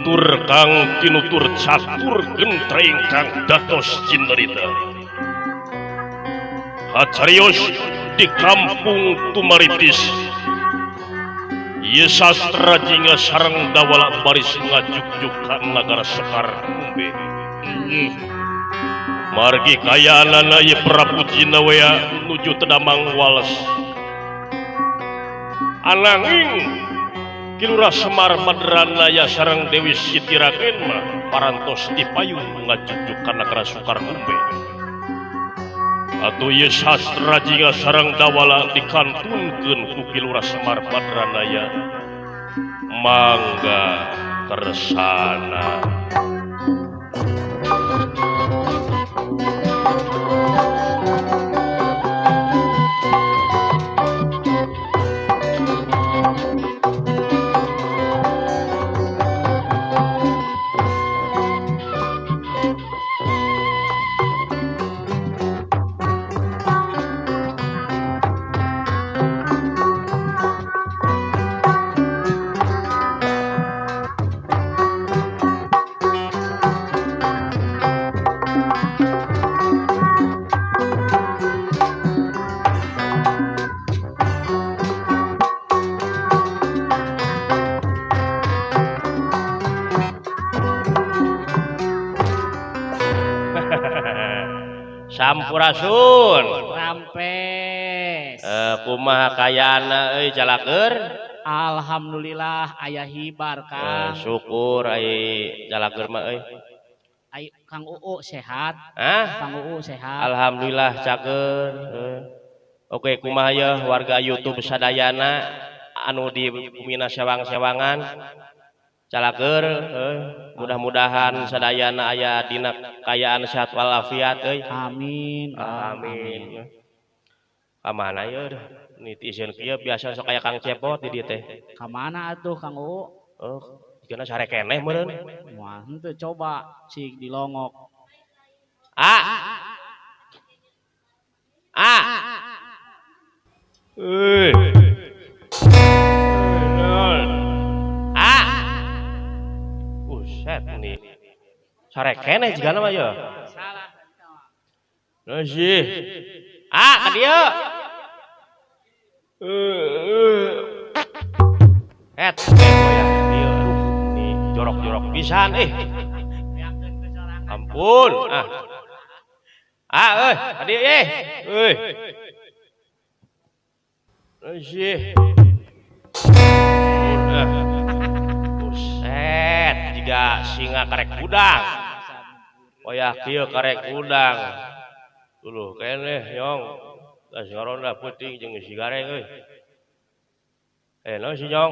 Tutur kang tinutur catur gentra ingkang dados cinderita. Hacarios di kampung Tumaritis. Ieu sastra jingga sareng dawala baris ngajukjuk ka nagara Sekar Kumbe. Inggih. Margi kayaanana ieu Prabu Jinawea nuju tedamang wales. Ananging Ki Lurah Semar Badranaya sareng Dewi Siti Ragen mah parantos dipayun ngajukjuk ka nagara Sekar Kumbe. Atuh ieu sastra jingga sareng dawala dikantunkeun ku Ki Lurah Semar Badranaya. Mangga kersana. Sampurasun. Rampes. Kumaha kayana euy calaker? Alhamdulillah aya hibar Kang. Syukur ai calaker mah euy. Ai Kang Uu sehat? Hah? Kang Uu sehat. Alhamdulillah cager. Oke kumaha yeuh warga YouTube sadayana anu di bumina sewang-sewangan. Calaker mudah-mudahan sadayana aya dina kayaan sehat walafiat euy. Amin. Amin. Ka mana yeuh nitiseun kieu biasa sok aya Kang Cepot di dieu teh. Ka mana atuh Kang Uu? Oh, jigana sare keneh meureun. Wah, henteu coba cik dilongok. A. A. Euy. A. Buset nih. Sare keneh jigana mah yeuh. Salah. Nah sih. A ka dieu. Et, ya, dieu aduh nih jorok-jorok pisan ih. Ampun. Ah. Ah euy, ka dieu eh. Euy. Nah sih. Buset, jiga singa karek hudang. Wayah kieu karek hudang. Dulu keneh nyong. Geus ngaronda peuting jeung si gareng euy. Naon si nyong?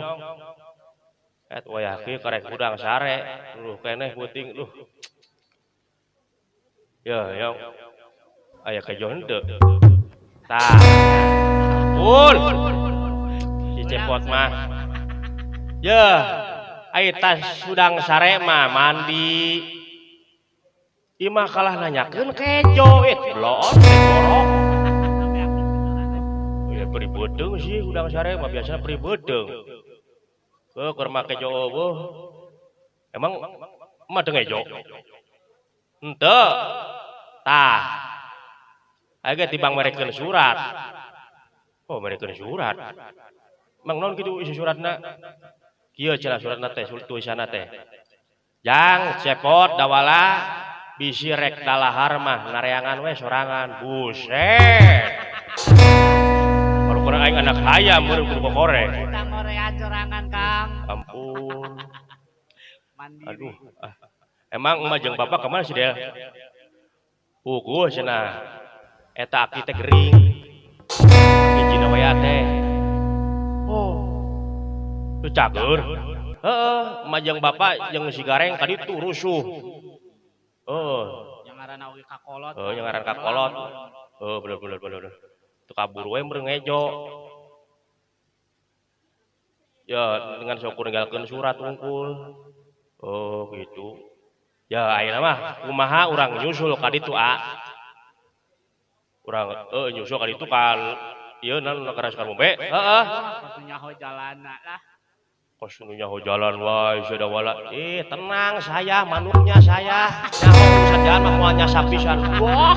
Et wayah kieu karek hudang sare. Dulu keneh peuting duh. Ya, nyong. Aya kejo henteu. Tah. Ampun. Si Cepot mah. Yeuh, ai tas hudang sare mah mandi. Imah kalah nanyakeun kejo, bloon jorok. Ya beri beuteung sih hudang sare mah biasana beri beuteung. Heuh keur make kejo eueuh. Emang mah teu ngejo? Henteu. Tah. Aya ge tibang merekeun surat. Oh, merekeun surat. Mang naon kitu isi suratna? Kieu cenah suratna teh tulisanna teh. Jang Cepot dawala bisi rek dalahar mah nareangan we sorangan. Buset. Kalau kurang aing anak hayam meureun kudu kokore. Kita ngorean sorangan Kang. Ampun. Mandiri. Aduh, ah. Emang emak jeung bapak ka mana sih Del? Puguh cenah. Eta aki teh gering. Aki Jinawea teh. Oh. Teu cager. Heeh, emak jeung bapak jeung si Gareng ka ditu rusuh. Heeh. Yang ngaranna oge kakolot. Heeh, yang ngaranna kakolot. Heeh, bener bener bener. Teu kabur we meureun ngejo. Ya, dengan sok ninggalkeun surat unggul. Oh, gitu. Ya ayeuna mah kumaha urang nyusul ka ditu a. Urang nyusul ka ditu ka ieu naon negara Sukarbombe. Heeh. Nyaho jalana lah. Kos nu nyaho jalan wae sia Dawala. Tenang saya manuknya saya. Nyaho urusan jalan mah moal nyasap pisan. Wah,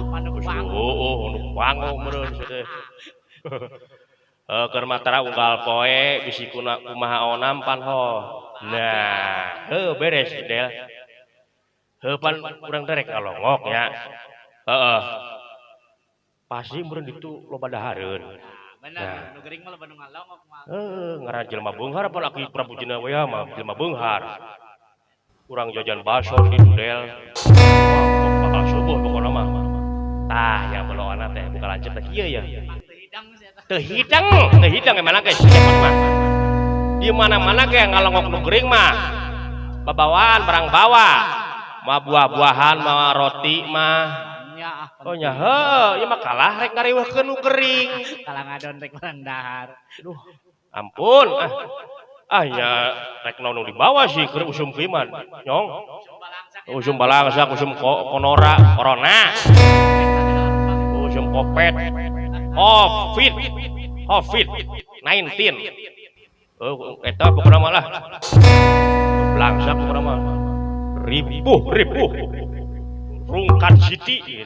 manuk wangu. Heueuh, manuk wangu meureun sia teh. Keur matara unggal poe bisi kuna kumaha onam pan ho. Nah, heuh beres Del. Heuh pan urang teh rek ngalongok nya. Heeh. Pasti meureun ditu loba dahareun. Bener, nu gering mah loba nu ngalongok mah. Heuh, ngaran jelema beunghar pan aki Prabu Jinaweya mah jelema beunghar. Urang jajan baso di Del. Bakal subuh pokona mah. Tah, yang beloana teh buka lanceuk teh kieu ya. Teu hidang, teu hidang emang ge cepet mah. Di mana-mana ge ngalongok nu gering mah. Babawaan barang bawa. Mah buah-buahan, mah roti mah. Oh nya heuh, ieu mah kalah rek ngariweuhkeun nu gering. Kalah ngadon rek barang dahar. Aduh, ampun ah. Ah nya rek naon nu dibawa sih keur usum kieu mah, nyong. Usum balangsak, usum konora, corona. Usum kopet. Covid. Covid-19. Oh, eta pokona mah lah. Balangsak pokona mah. Ribuh, ribuh. Rungkat Siti.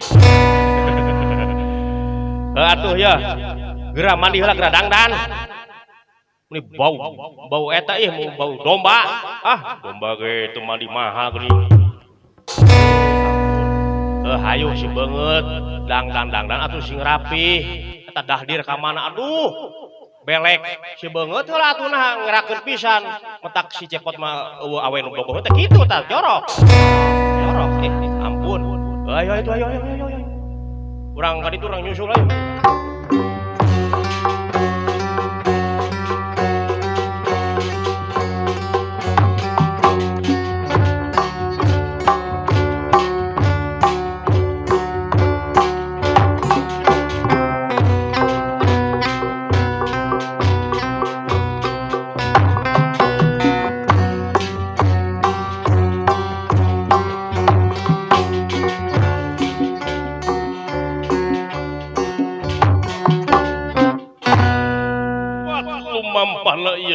Atuh ya. Geura mandi heula geura dangdan. Ini bau bau eta ih mau bau domba. Ah, domba ge teu mandi mahal geuning. Hayu si beungeut dangdan dangdan atuh sing rapih. Eta dahdir ka mana aduh. Belek si beungeut heula atuh nah ngerakeun pisan. Metak si Cepot mah eueuh awe nu bogoh teh kitu tah jorok. Jorok ampun. Ayo itu ayo ayo ayo ayo. Urang ka ditu urang nyusul ayo.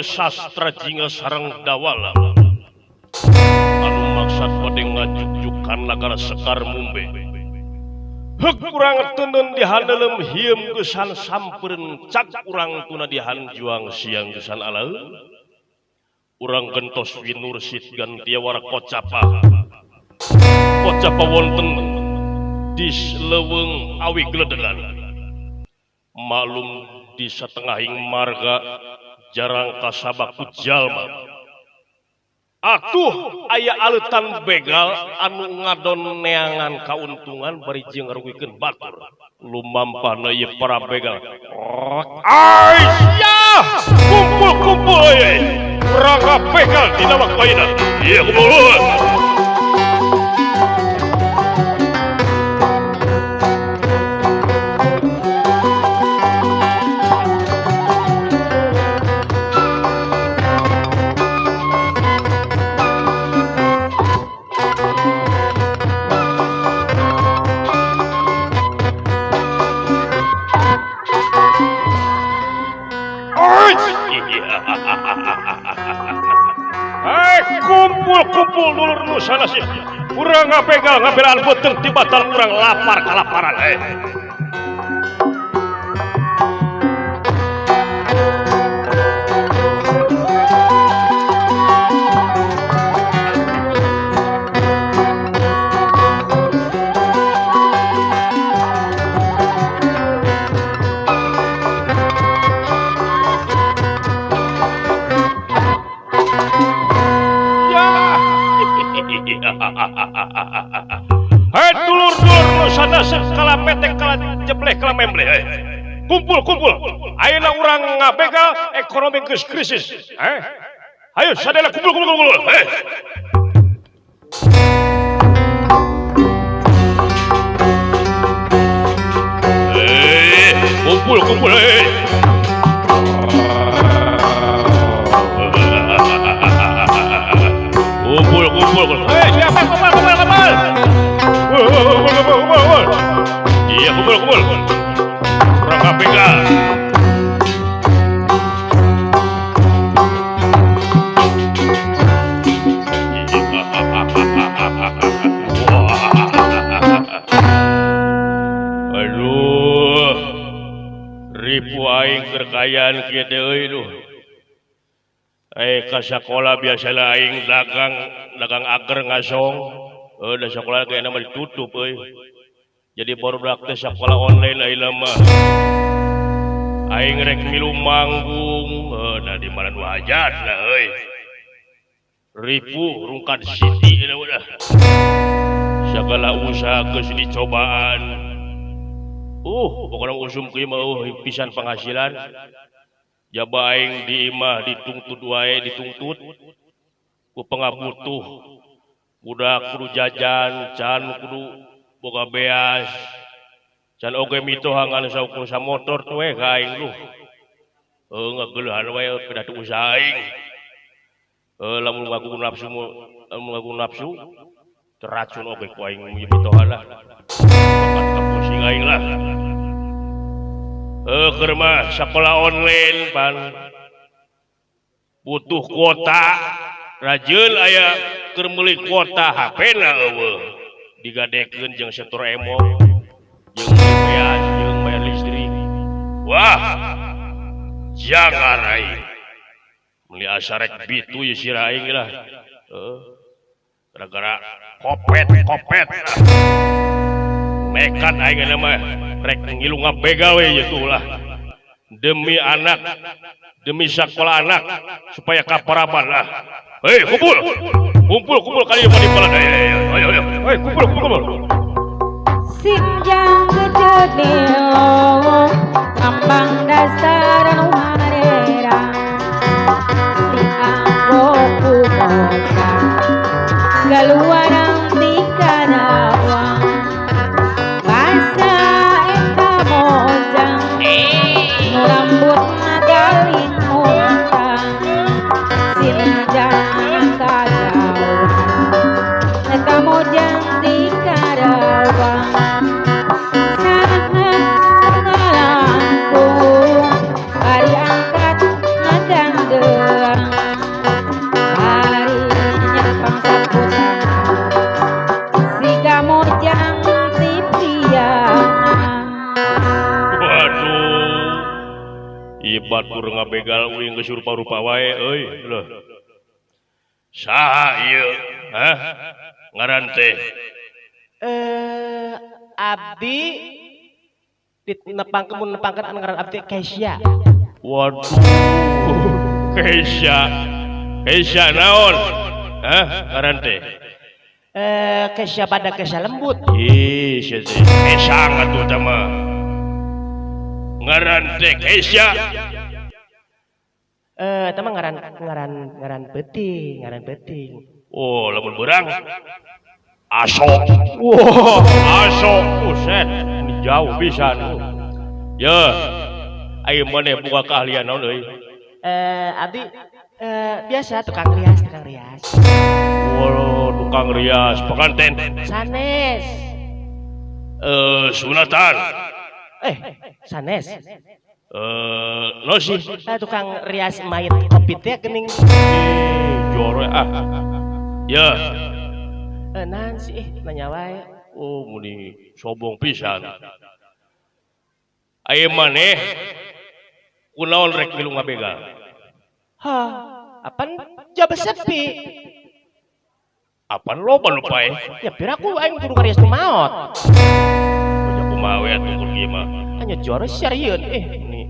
Sastra jingga sareng Dawala anu maksad bade ngajujukan lagara Sekar Mumbe. Heuk urang teundeun di handelem hieum geusan sampeurun cak urang tuna di hanjuang siang geusan alaeun. Urang gentos winursit gantiawara kocapa. Kocapa wonten di leuweung awi gledegan. Maklum di satengahing marga jarang kasabak ku jalma. Atuh aya aleutan begal anu ngadon neangan kauntungan bari jeung ngarugikeun batur. Lumampahna ieu para begal. Aisyah, kumpul-kumpul euy. Urang begal dina waktu ayeuna. Ieu kumpul. Kumpul-kumpul dulur nu sanasih. Urang ngabegal ngabelaan beuteung tibatal urang lapar kalaparan. Hei dulur-dulur sanasih kala petek kala jebleh kala membleh. Kumpul-kumpul. Ayeuna urang ngabegal ekonomi geus krisis. Ayo sadaya kumpul kumpul kumpul. Kumpul kumpul. Kumpul kumpul. Siapa kumpul kumpul kumpul. Kumpul kumpul kumpul. Iya kumpul kumpul. Urang ngabegal. kaayaan kieu teh euy duh. Ka sakola biasa aing dagang dagang ager ngasong. Da sakola kayakna mah ditutup euy. Jadi barudak teh sakola online ayeuna mah. Aing rek milu manggung, da di mana nu hajat lah euy. Ripuh rungkad siti udah. Segala usaha geus dicobaan. Pokona usum kieu mah pisan penghasilan. Jaba aing di imah dituntut wae dituntut ku pangabutuh. Budak kudu jajan, can kudu boga beas. Can oge mitoha ngan saukur samotor tuh we ka aing duh. Ngageuleuhan wae pedah teu usaha aing. Lamun ngaku nafsu lamun ngaku nafsu teracun oge ku aing mitoha lah. Bakat kapusing aing lah. Keur mah sakola online pan butuh kuota rajin aya keur meuli kuota HP na eueuh digadekeun jeung setor emo jeung beas jeung bayar listrik. Wah, jangan aing meuli asa rek bitu ye sirah aing lah. Gara-gara kopet nekat aing mah rek ngilu ngabegal we ye tuh lah demi anak, demi sekolah anak supaya kaparaban lah. Hei, kumpul kumpul kumpul kali di balad. Ayo ayo ayo kumpul kumpul kumpul. Sinjang gede ambang dasar anu harera dianggo ku kota keluaran di Karawang basa eta mojang nu rambutna galing muntang sinjang kajauhan eta mojang di Karawang sana ngalangkung bari angkat ngaganggeang bari nyepang saputangan siga mojang ti priangan. Waduh, ieu batur ngabegal uing geus rupa-rupa wae euy leuh. Saha ieu? Hah? Ngaran teh? Abdi nepangkeun mun nepangkeun anu ngaran abdi Keisha. Waduh, Keisha. Keisha naon? Hah? Ngaran teh? Keisha pada Keisha lembut. Ih, sia teh. Keisha atuh tah mah. Ngaran teh Keisha. Eta mah ngaran ngaran ngaran peuting, ngaran peuting. Oh, lamun beurang aso. Wah, aso. Buset, ini jauh pisan. Ye. Ayo maneh boga keahlian naon euy? Abdi biasa tukang rias, tukang rias. Waduh, tukang rias pengantin. Sanes. Sunatan. Sanes. No sih. Tukang rias mayit kopi teh geuning. Jore ah. Ya. Naon sih nanya wae. Oh, muni sombong pisan. Ayo maneh kunaon rek milu ngabegal? Hah, apan jaba sepi. Apan loba nu paeh? Ya piraku aing kudu ngarias nu maot. Banyak kumaha we atuh kur kieu mah. Anya joro sarieun Ini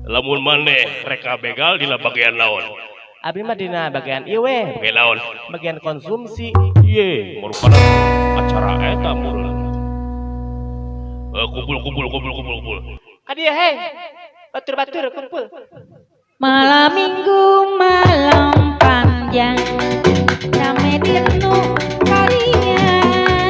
lamun maneh rek ngabegal dina bagian naon? Abdi mah dina bagian ieu we, Bagian naon? Bagian konsumsi. Ieu merupakan acara eta meureun. Kumpul kumpul kumpul kumpul kumpul. Ka dieu hei. Batur-batur kumpul. Malam minggu malam panjang rame dinu kalian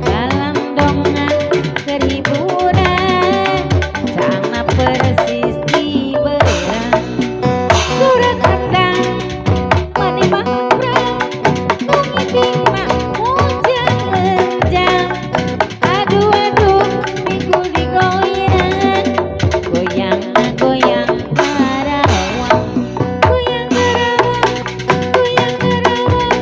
galandongan kerhiburan cana persis di berang surat andang mani mangprang nu ngibing mah mujang lenjang aduh aduh minggu digoyang goyang goyang Karawang goyang Karawang goyang Karawang.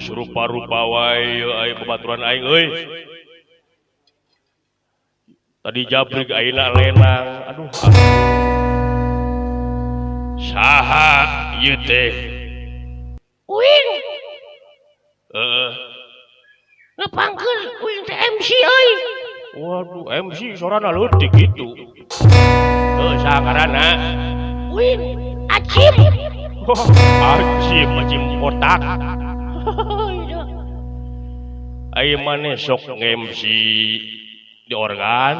Geus rupa-rupa wae yeuh aya babaturan aing euy. Tadi jabrig ayeuna lenang. Aduh. Saha ieu teh? Uing. Heeh. Nepangkeun uing teh MC euy. Waduh, MC sorana leutik kitu. Heuh, saha ngaranna? Uing Acim. Acim, acim kotak. Ayo maneh sok nge-MC di organ?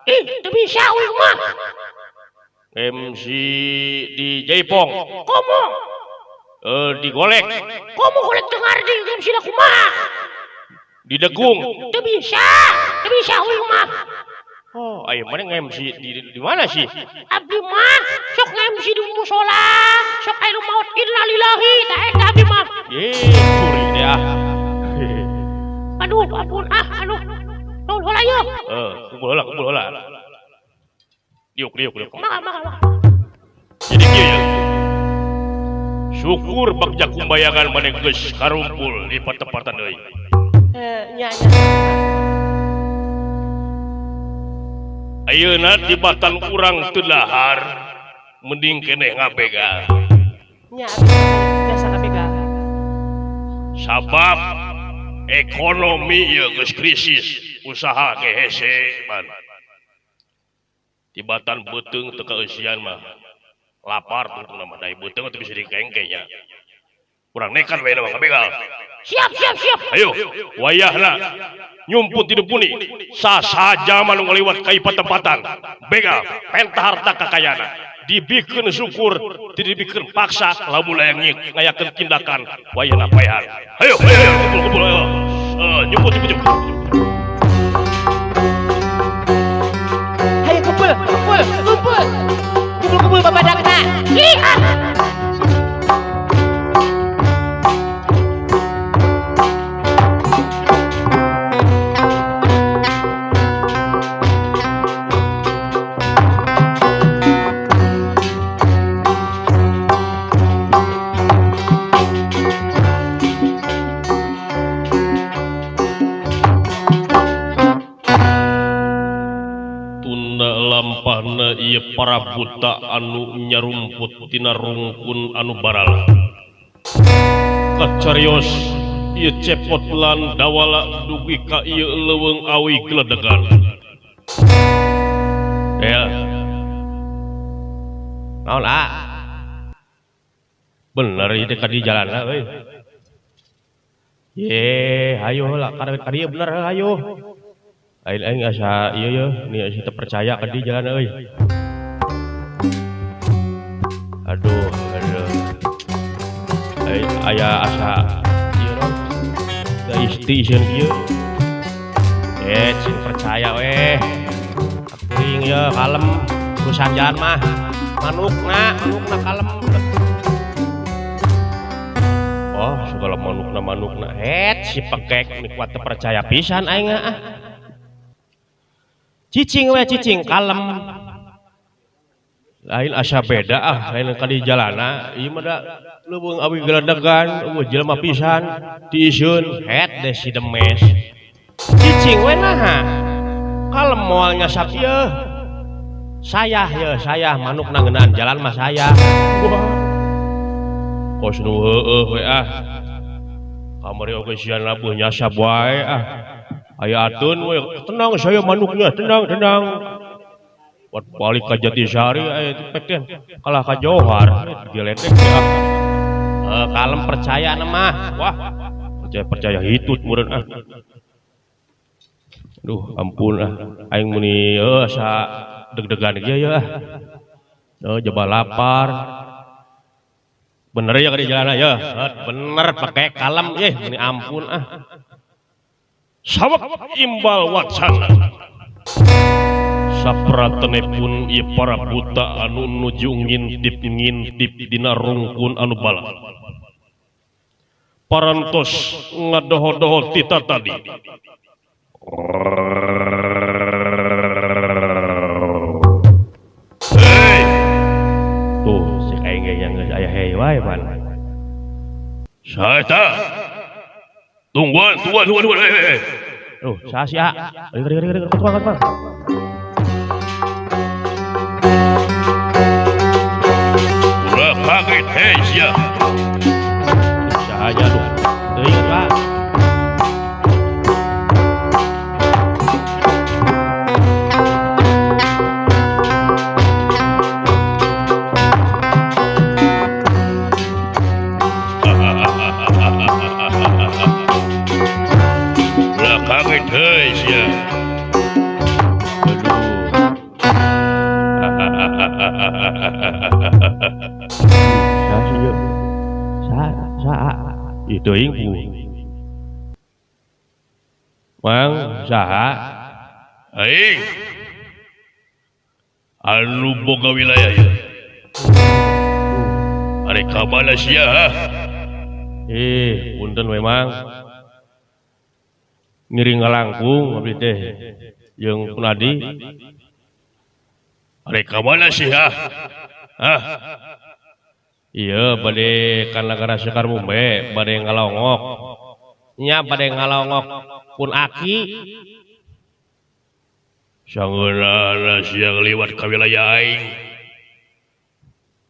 Ih, teu bisa uing mah. MC di Jaipong. Komo? Di golek. Komo golek teu ngarti MC na kumaha? Di degung. Teu bisa, teu bisa uing mah. Oh, ayo maneh nge-MC di mana sih? Abdi mah sok nge-MC di musola, sok aya nu maot innalillahi ta eta abdi mah. Ye, curi deh ah. Aduh, ampun ah, aduh. Naon heula yeuh? Kumpul heula, kumpul heula. Diuk, diuk, diuk. Mangga, mangga, mangga. Jadi kieu ya. Syukur bagja kumbayangan maneh geus karumpul di patempatan euy. Nya, nya. Ayeuna tibatan urang teu dahar, mending keneh ngabegal. Nya, biasa ngabegal. Sabab ekonomi ieu geus krisis, usaha ge hese man. Tibatan beuteung teu kaeusian mah. Lapar tungtungna mah, da beuteung teu bisa dikengke nya. Urang nekat we mah ngabegal. Siap, siap, siap. Ayo, wayahna nyumput hidup buni. Sasaja mah nu ngaliwat ka ieu patempatan. Begal, penta harta kakayana. Dibikeun syukur, teu dibikeun paksa, lamun aya ngayakeun tindakan wayahna paehan. Ayo, ayo, ayo, kumpul, kumpul, ayo. Nyumput, nyumput, nyumput. Ayo kumpul, kumpul, kumpul. Kumpul, kumpul babadakna. Ih, ah. Lampahna ieu para buta anu nyarumput tina rungkun anu barala. Kacarios ieu cepot lan dawala dugi ka ieu leuweung awi geledegan. Ya. Naon ah? Bener ieu teh ka di jalanna euy. Ye, hayo heula ka dieu bener hayo. Lain aing asa ieu yeuh, ni asa teu percaya ka di jalan euy. Aduh, aduh. Ai aya asa ieu naon? Da isti sieun kieu. Cing percaya weh. Kuring yeuh kalem urusan jalan mah. Manukna, manukna kalem. Oh, segala manukna manukna. Het si pekek ni kuat teu percaya pisan aing ah. Cicing we cicing kalem. Lain asa beda ah, lain ka di jalana. Ieu mah da leuweung awi geledegan, eueuh jelema pisan diiseun het deh si demes. Cicing we naha? Kalem moal nyasap ieu. Sayah yeuh, sayah manukna ngeunaan jalan mah sayah. Wah. Kos nu heueuh we ah. Kamari oge sian labuh nyasap wae ah. Aya ateun we, tenang saya manuknya, tenang, tenang. Buat balik ka Jatisari aya teh pek teh kalah ka Johar diledek teh ah. Kalem percaya na mah. Wah, percaya percaya hitut meureun ah. Aduh, ampun ah. Aing muni asa deg-degan kieu ya ah. Jaba lapar. Bener ya ka di jalan ya. Bener pake kalem ih muni ampun ah. Sawek imbal wacana. Sapratene pun ieu para buta anu nuju ngintip-ngintip dina rungkun anu bala. Parantos ngadoho-doho tita tadi. Hei! Tuh, si aing ge nya geus aya hei wae pan. Saha eta? Tungguan, tungguan, tungguan, tungguan. Hei, hei. Oh, saha si A? Ayo, ayo, ayo, keluar, keluar. Ulah kaget, hei sia. Saha aja tuh. Teuing, Pak. Ulah kaget, hei sia. Aduh. Saha sih ieu? Saha, saha. Ih, teuing bu. Mang, saha? Aing. Anu boga wilayah ieu. Arek ka mana sia, ha? Eh, punten we Mang. Ngiring ngalangkung abdi teh jeung Kunadi. Arek ka mana sih, ha? Hah? Iya, bade ka nagara Sekar Mumbe, bade ngalongok. Nya bade ngalongok pun aki. Sangeunana sia ngaliwat ka wilayah aing.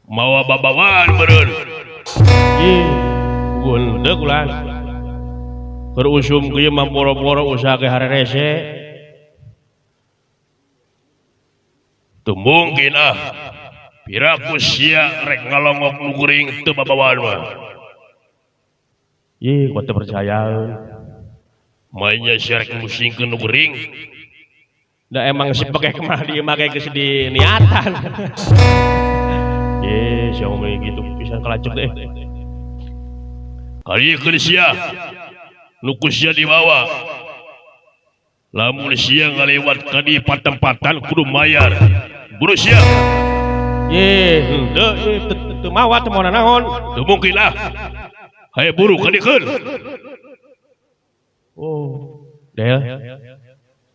Mawa babawaan meureun. Ih, henteu ulah. Keur usum kieu mah boro-boro usaha ge harerese. Teu mungkin ah. Piraku sia rek ngalongok nu geuring teu babawaan mah. Ih, kuat teu percayaeun. Mainnya sia rek musingkeun nu geuring. Da emang si pekeh mah di imah ge geus diniatan. Ye, sia ngomong gitu pisan kalacek deh. Kariekeun sia. Nu ku sia dibawa. Lamun sia ngalewat ka di patempatan kudu mayar. Buru sia. Ye, henteu ye teu mawa teu mawa naon. Teu mungkin ah. Hayo buru kadiekeun. Oh, Del.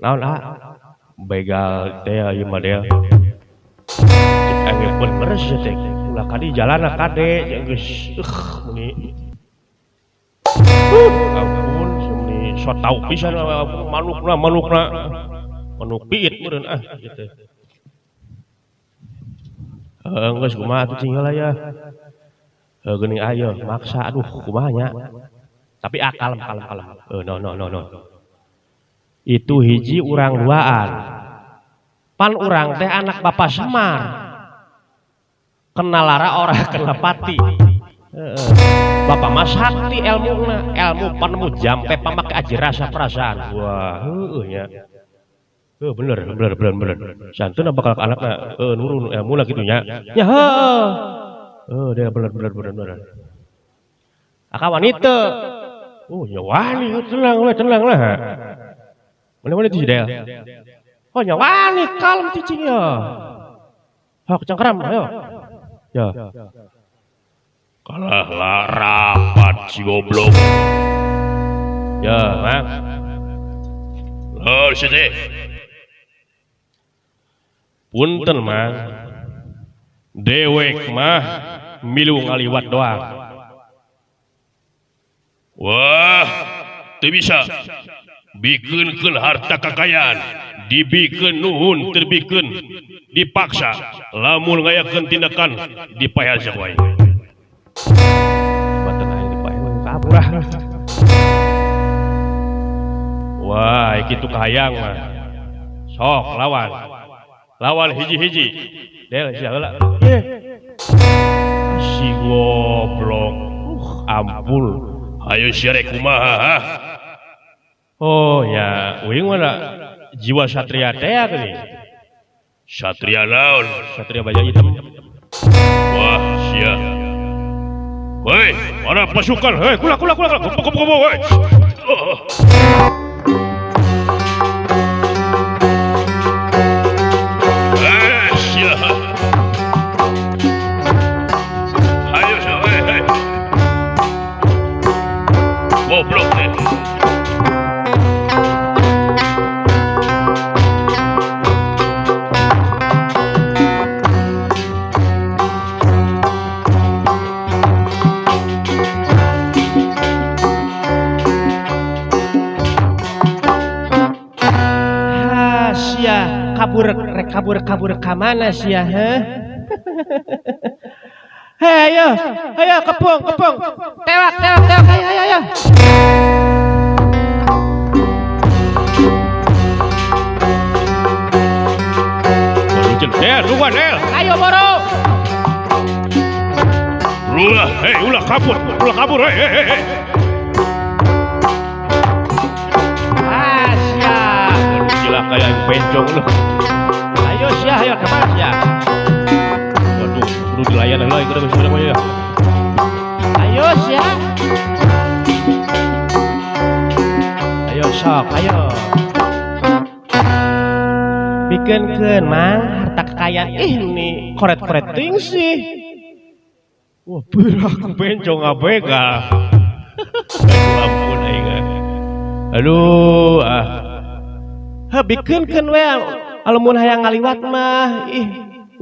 Naon ah? Begal teh ieu mah Del. Cek aing bener sia teh. Ulah kadi jalana kade jeung geus meuni. Ampun, meuni so tau pisan manukna manukna. Manuk piit meureun ah kitu. Heeh, geus kumaha atuh cing heula ya. Heuh geuning ayo maksa aduh kumaha nya. Tapi ah kalem kalem kalem. No no no no. Itu hiji urang duaan. Pan urang teh anak Bapak Semar. Kena lara ora kena pati. Heeh. Bapak mah sakti elmuna, elmu panemu jampe pamake aji rasa perasaan. Wah, heueuh nya. Heuh bener bener bener bener. Santuna bakal ka anakna nurun elmuna kitu nya. Nya heueuh. Heuh dia bener bener bener bener. Aka wanita. Oh nya wani tenang we tenang lah. Mana-mana itu si Del. Oh nya wani kalem cicing ya. Hok cangkram ayo. Ya. Kalah lah rapat si goblok. Ya, Mang. Oh, si teh. Punten, Mang. Dewek mah milu ngaliwat doang. Wah, teu bisa. Bikeunkeun harta kakayaan, dibikeun nuhun teu dibikeun, dipaksa lamun ngayakeun tindakan dipayar sia wae. Baten aing dipayar mah kabur ah. Wah, kitu kahayang mah. Sok lawan. Lawan hiji-hiji. Del sia heula. Ye. Si goblok. Ampun. Hayo sia rek kumaha ha? Oh ya, uing mana jiwa satria teh geuning. Satria naon? Satria baja hitam. Wah, sia. Hei, mana pasukan? Hei, kula kula kula kula. Kumpul kumpul hei. Eh, sia. Ayo, sia, hei, hei. Goblok deh. kabur-kabur ka mana sia heh? Hei, ayo, ayo kepung, kepung. Tewak, tewak, tewak. Ayo, ayo, ayo. Waduh, Del, luar Del. Ayo boro. Ulah, hei, ulah kabur, hei, hei, hei. Ah, sia. Waduh, gila kayak yang bencong lu. Ayo sia, ayo kemana sia? Waduh, kudu dilayan lah, ikut aku sudah ya. Ayo sia. Ayo sok, ayo. Bikeun-keun mang harta kekayaan ini koret-koret ting sih. Wah, berak bencong ABG. Aduh, ampun aing. Aduh, ah. Heh, bikeun-keun we lamun hayang ngaliwat mah. Ih,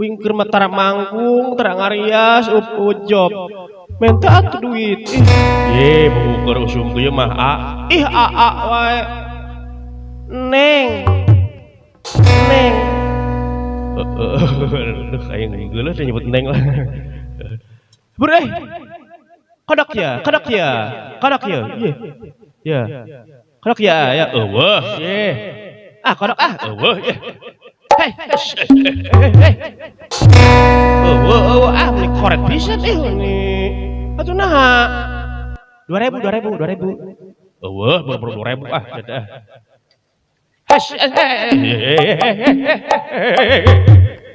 wing keur mah tara manggung, tara ngarias, up job. Minta atuh duit. Ih, Ye, buku usum kieu mah a. Ih, a a wae. Neng. Neng. Heeh, aing geuleuh teh nyebut neng lah. Bro, kodok ya, kodok ya, kodok ya, iya, ya, kodok ya, ya, Eueuh, ye, ah kodok ah, eueuh, ye. Hei, hei, hei, eueuh, eueuh, ah, ini koret pisan ini, atuh naha, 2000, 2000, 2000, Eueuh, baru 2000 ah, dadah.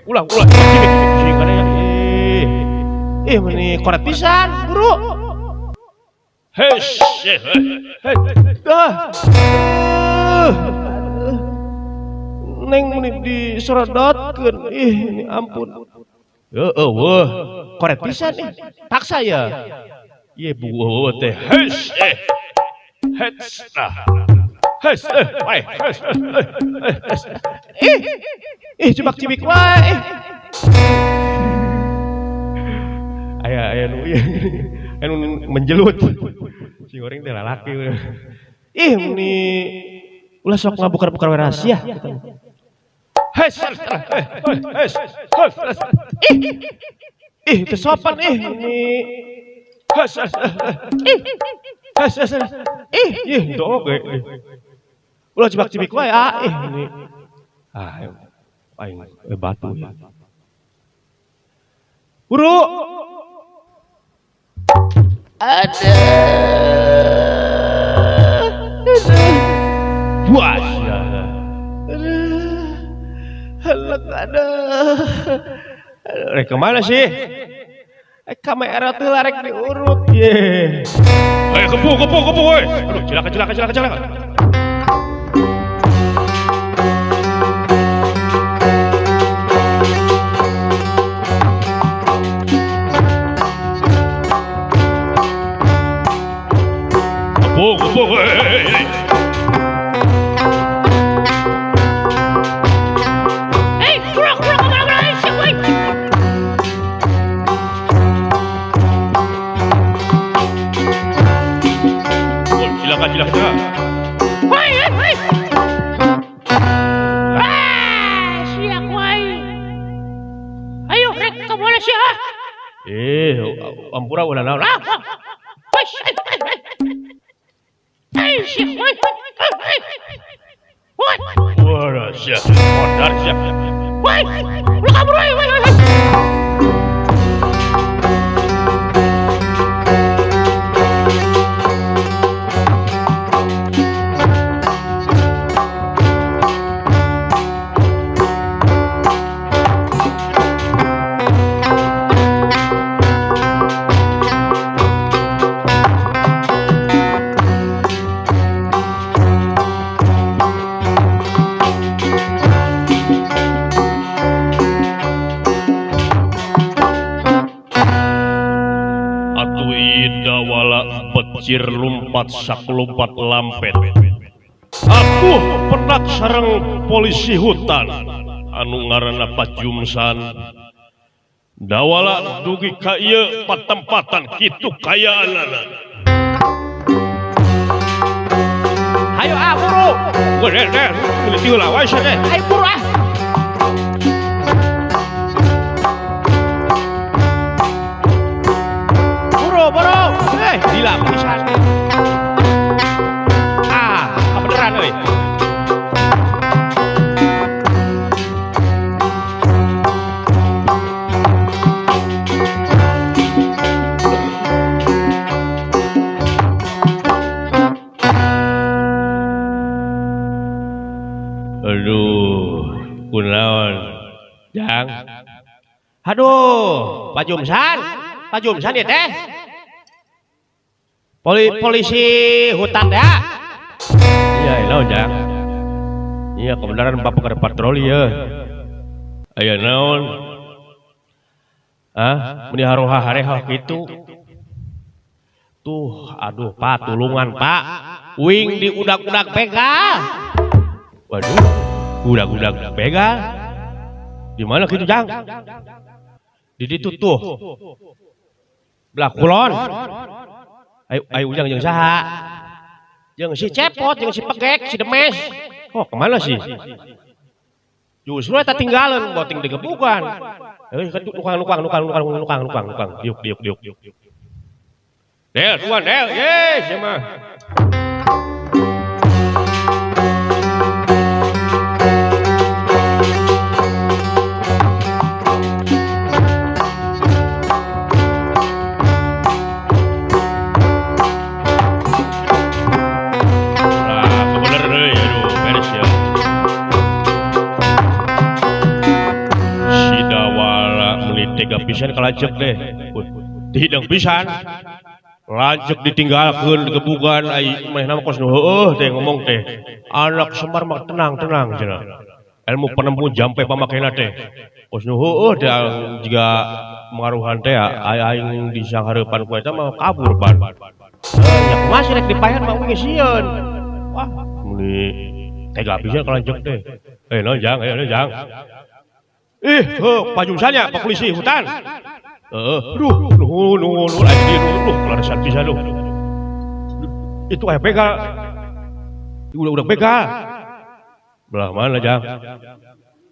Ulah, ulah, cing ada ya. Ih, ini koret pisan, bro. Hei, hei, dah. Neng meni disorodotkeun. Ih, ini ampun. Heeh, wah. Koret pisan ih. Paksa ya. Ye bu eueuh teh. Hei, hei, nah. Hei, hei, ih. Ih, cibak-cibik wae. Aya aya nu ieu anu menjelut. Si goreng teh lalaki. Ih, meni ulah sok ngabukar-bukar rahasia. Hei, hei, ih. Ih, teu sopan ih meni. Hei, ih. Ih, ih, teu oge. Ulah cibak-cibik wae ah, ih meni. Ah, aing batu. Buru. Ada. Buas ya. Aduh. Halak ada. Rek kemana sih? Kamera tuh larek diurut. Ye. Eh, kepung, kepung, kepung, woi. Aduh, cilaka, cilaka, cilaka, cilaka. Kepung, kepung, hei. Hei, kurang, kurang, kurang, kurang, siap, woi. Cilaka, cilaka, cilaka. Woi, hei, hei. Ah, siap, woi. Ayo, rek, ke mana sih, ah? Eh, ampura ulah naon. Ah, woi, hei, hei. Hei, siap, woi. Woi. Wah, siap. Modar siap. Woi, lu kabur, woi, woi, woi. Becir lumpat saklumpat lampet. Aku penak sareng polisi hutan anu ngaranna Pajumsan. Dawala dugi ka ieu patempatan kitu kayaanana. Hayo ah buru. Geus deh, teu lah wae sia teh. Hayo buru ah. Aduh, kunaon Jang? Aduh, Pak Jumsan, Pak Jumsan ya teh. Polisi hutan ya. Iya, naon Jang? Iya, kebenaran bapak keur patroli ya. Aya naon? Ah, meni haroha hareha kitu. Tuh, aduh Pak, tulungan Pak. Wing di udak-udak begal. Waduh, udak-udak begal. Di mana kitu Jang? Di ditu tuh. Belah kulon. Ayo, ayo ujang jeung saha? Jeung si Cepot, jeung si Pegek, si Demes. Oh, kemana sih? Justru eta tinggalan boting digebukan. Eh, kan nukang nukang nukang nukang nukang nukang nukang. Diuk diuk diuk. Del, tuan del, yes, ya mah. Nah, bener euy, aduh, beres ya. Si Dawala meuni tega pisan kalajek deh. Dihidang pisan. Lanjut ditinggalkeun digebugan ai manehna mah kos nu heueuh teh ngomong teh. Anak Semar mah tenang-tenang cenah. Ilmu penemu jampe pamakena teh. Kos nu heueuh teh jiga mengaruhan teh ai aing di sanghareupan ku eta mah kabur pan. Nya kumaha sih rek dipayan mah geus sieun. Wah, meuni tega pisan kalanjek teh. Eh, naon Jang? Eh, naon Jang? Ih, heuh, Pak Jumsan Pak polisi hutan. Heeh, duh, nuhun nuhun nuhun aing di duh, kelarisan pisan duh. Itu aya begal. Udah-udah begal. Belah mana Jang?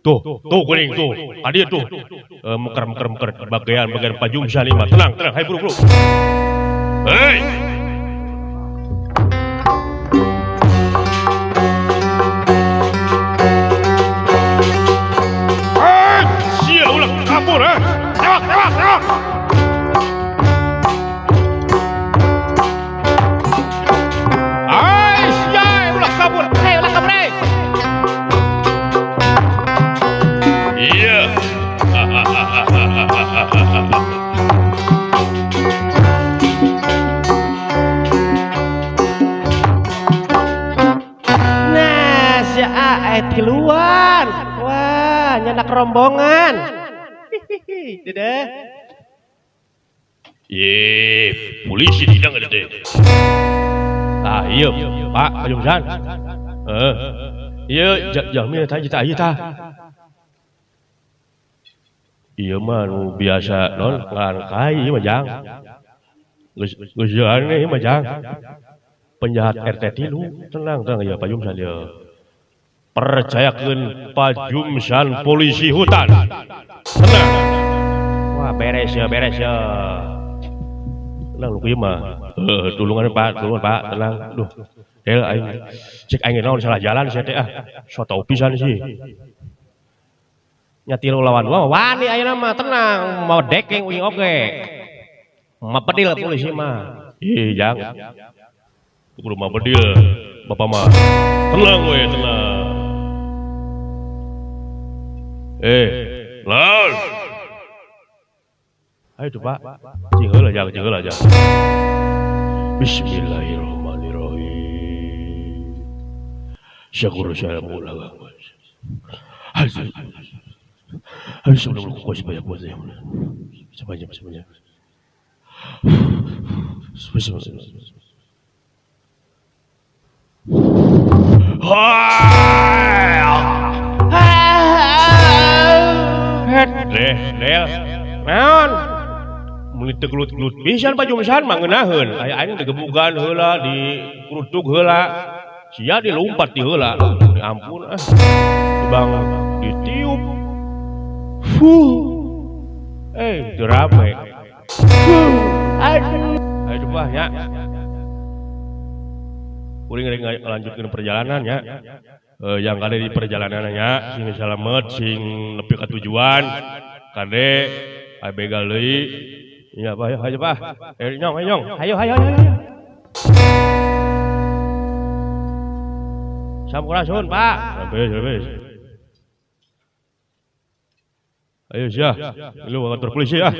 Tuh, tuh kuning tuh. Adi tuh. Meker meker meker bagian bagian Pak Jumsan ieu mah. Tenang, tenang, hayu buru buru. Hei. Hei, sia ulah kabur eh. Tewak, tewak, tewak. Ai, sia ulah kabur. Hei, ulah kabur eh. Iya. Nah, si Aet keluar. Wah, nyanak rombongan. Hihihi, dadah. Ye, polisi tidak ada teh. Ah, iya, Pak, Pak Jumsan. Heeh. Iya, jalmi eta tah ieu tah. Ieu mah nu biasa non ngalangkai ieu mah Jang. Geus geus aneh ieu mah Jang. Penjahat RT 3, tenang tenang ya Pak Jumsan ya. Percayakeun Pak Jumsan polisi hutan. Tenang. Wah, beres ya, beres ya. Tenang lu kieu mah. Heuh, tulungan Pak, tulungan Pak, tenang. Duh. Del aing cek aing naon salah jalan sia teh ah. So tau pisan sih. Nya tilu lawan dua wani ayeuna mah tenang, mau dekeng uing oge. Mah bedil polisi mah. Ih, Jang. Kudu mah bedil. Bapak mah. Tenang we, tenang. Eh, Lawan. Ayo tuh Pak. Cing heula Jang, cing heula Jang. Bismillahirrahmanirrahim. Syukur saya mula. Harus harus sebelum kuas banyak buat ya. Sebanyak sebanyak. Deh, del. Naon? Meni teu gelut-gelut pisan Pak Jumsan mah ngeunaheun. Aya aing digebugan heula, dikurutuk heula. Sia dilumpat di heula. Ampun ah. Bang ditiup. Fuh. Eh, teu rame. Fuh. Aduh. Ayo bah nya. Kuring rek ngalanjutkeun perjalanan nya. Yang kade di perjalanannya sing salamet, sing nepi ka tujuan, kade Ayo begal deui. Iya, Pak, ayo, ayo, Pak. Ayo nyong, ayo nyong. Ayo ayo ayo ayo. Sampurasun, Pak. Sampai, sampai. Ayo sia, lu kantor polisi ya.